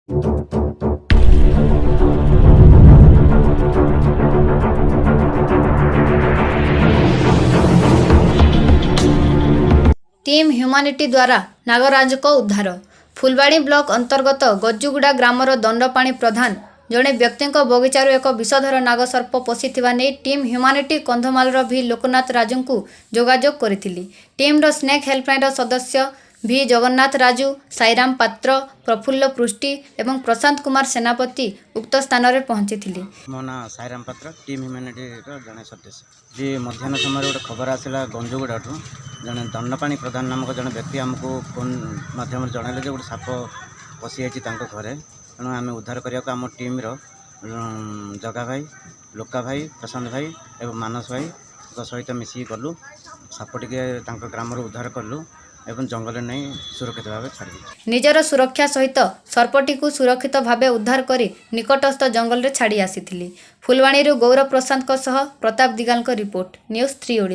Team humanity ଦ୍ୱାରା ନାଗରାଜଙ୍କ ଉଦ୍ଧାର। Phulbani block ଅନ୍ତର୍ଗତ ଗଜୁଗୁଡ଼ା ଗ୍ରାମର ଦଣ୍ଡପାଣି ପ୍ରଧାନ ଜଣେ ବ୍ୟକ୍ତିଙ୍କ ବଗିଚାରୁ ଏକ ବିଷଧର ନାଗ ସର୍ପ ପଶିଥିବା ନେଇ ଟିମ୍ ହ୍ୟୁମାନିଟି କନ୍ଧମାଳର ଭି ଲୋକନାଥ ରାଜୁଙ୍କୁ ଯୋଗାଯୋଗ କରିଥିଲି। ଟିମ୍ର ସ୍ନେକ୍ ହେଲ୍ପଲାଇନ୍ର ସଦସ୍ୟ ଭି ଜଗନ୍ନାଥ ରାଜୁ, ସାଇରାମ ପାତ୍ର, ପ୍ରଫୁଲ୍ଲ ପୃଷ୍ଟି ଏବଂ ପ୍ରଶାନ୍ତ କୁମାର ସେନାପତି ଉକ୍ତ ସ୍ଥାନରେ ପହଞ୍ଚିଥିଲେ। ମୋ ନାଁ ସାଇରାମ ପାତ୍ର, ଟିମ୍ ହ୍ୟୁମାନିଟିର ଜଣେ ସଦସ୍ୟ। ଯେ ମଧ୍ୟାହ୍ନ ସମୟରେ ଗୋଟେ ଖବର ଆସିଲା ଗଞ୍ଜୁଗୁଡ଼ାଠୁ, ଜଣେ ଦଣ୍ଡପାଣି ପ୍ରଧାନ ନାମକ ଜଣେ ବ୍ୟକ୍ତି ଆମକୁ ଫୋନ୍ ମାଧ୍ୟମରେ ଜଣାଇଲେ ଯେ ଗୋଟେ ସାପ ପଶିଯାଇଛି ତାଙ୍କ ଘରେ। ତେଣୁ ଆମେ ଉଦ୍ଧାର କରିବାକୁ ଆମ ଟିମ୍ର ଜଗା ଭାଇ, ଲୋକା ଭାଇ, ପ୍ରଶାନ୍ତ ଭାଇ ଏବଂ ମାନସ ଭାଇଙ୍କ ସହିତ ମିଶିକି ଗଲୁ। ସାପ ଟିକେ ତାଙ୍କ ଗ୍ରାମରୁ ଉଦ୍ଧାର କଲୁ ଏବଂ ଜଙ୍ଗଲରେ ନେଇ ସୁରକ୍ଷିତ ଭାବେ ଛାଡ଼ି ଦେଇଛୁ। ନିଜର ସୁରକ୍ଷା ସହିତ ସର୍ପଟିକୁ ସୁରକ୍ଷିତ ଭାବେ ଉଦ୍ଧାର କରି ନିକଟସ୍ଥ ଜଙ୍ଗଲରେ ଛାଡ଼ି ଆସିଥିଲି। ଫୁଲବାଣୀରୁ ଗୌର ପ୍ରସାଦଙ୍କ ସହ ପ୍ରତାପ ଦିଗାଲଙ୍କ ରିପୋର୍ଟ, ନ୍ୟୁଜ୍ 3 ଓଡ଼ିଶା।